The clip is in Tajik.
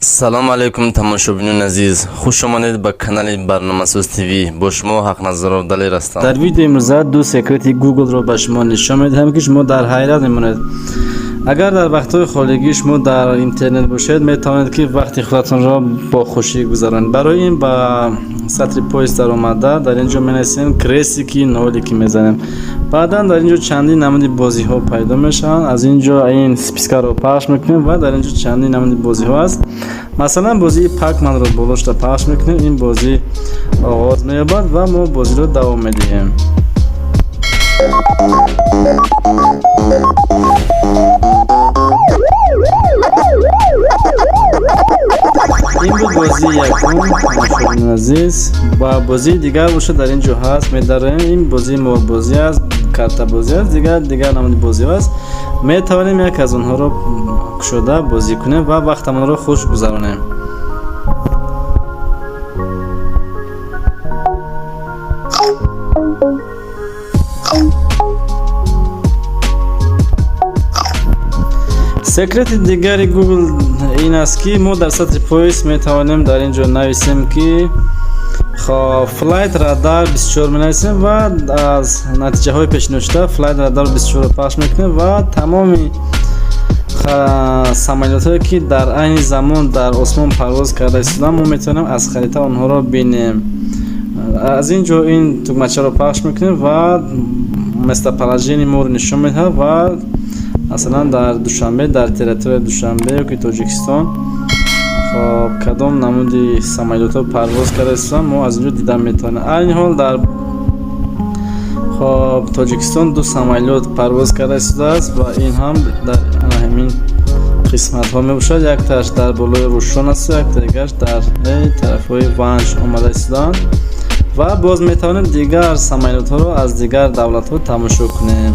Салом алейкум, тамошобинони азиз, хуш омадед ба канали Барномасоз ТВ. Бо шумо Ҳақназаров Далер ҳастам. Дар видеои имрӯза ду секрети Гуглро ба шумо нишон медиҳам, ки шумо дар ҳайрат мемонед. Агар дар вақтҳои холигӣ шумо дар интернет бошед, метавонед, ки вақти худатонро бо хушӣ гузаронед. Барои ин ба сатри поиск даромада, дар ин ҷо менависем крестики, нолики мезанем. Баъдан дар ин ҷо чандин намуди бозиҳо пайдо мешаванд. Аз ин ҷо ин спискаро пахш мекунем ва дар ин ҷо чандин намуди бозиҳо аст. Масалан, бозии Пакманро болошта пахш мекунем. Ин бозӣ оғоз меёбад ва мо бозиро давом медиҳем. Ин буд бозии якум, тамошобинони азиз. Ва бозии дигар бошад, дар ин ҷо ҳаст, медароем. Ин бозии морбозӣ аст, картабозӣ аст, дигар намуди бозиҳо аст. Метавонем як аз онҳоро кушода бозӣ кунем ва вақтамонро хуш гузаронем. Секрети дигари Гугл ин аст, ки мо дар сатри поиск метавонем дар ин ҷо нависем, ки хоб, Flight Radar 24 менависем ва аз натиҷаҳои пешниҳодшуда Flight Radar 24-ро пахш мекунем ва тамоми самолётҳое, ки дар айни замон дар осмон парвоз карда истодаанд, мо метавонем аз харита онҳоро бинем. Аз ин ҷо ин тугмачаро пахш мекунем ва местоположение моро нишон медиҳад ва масалан, дар Душанбе, дар территорияи Душанбе ёки Тоҷикистон, хоб, кадом намуди самолётҳо парвоз карда истодаанд, мо аз ин ҷо дида метавонем. Айни ҳол дар, хоб, Тоҷикистон ду самолёт парвоз карда истодааст ва ин ҳам дар ҳамин қисматҳо мебошад. Якташ дар болои Рӯшон асту якта дигараш дар тарафҳои Ванҷ омада истодаанд. Ва боз метавонем дигар самолётҳоро аз дигар давлатҳо тамошо кунем.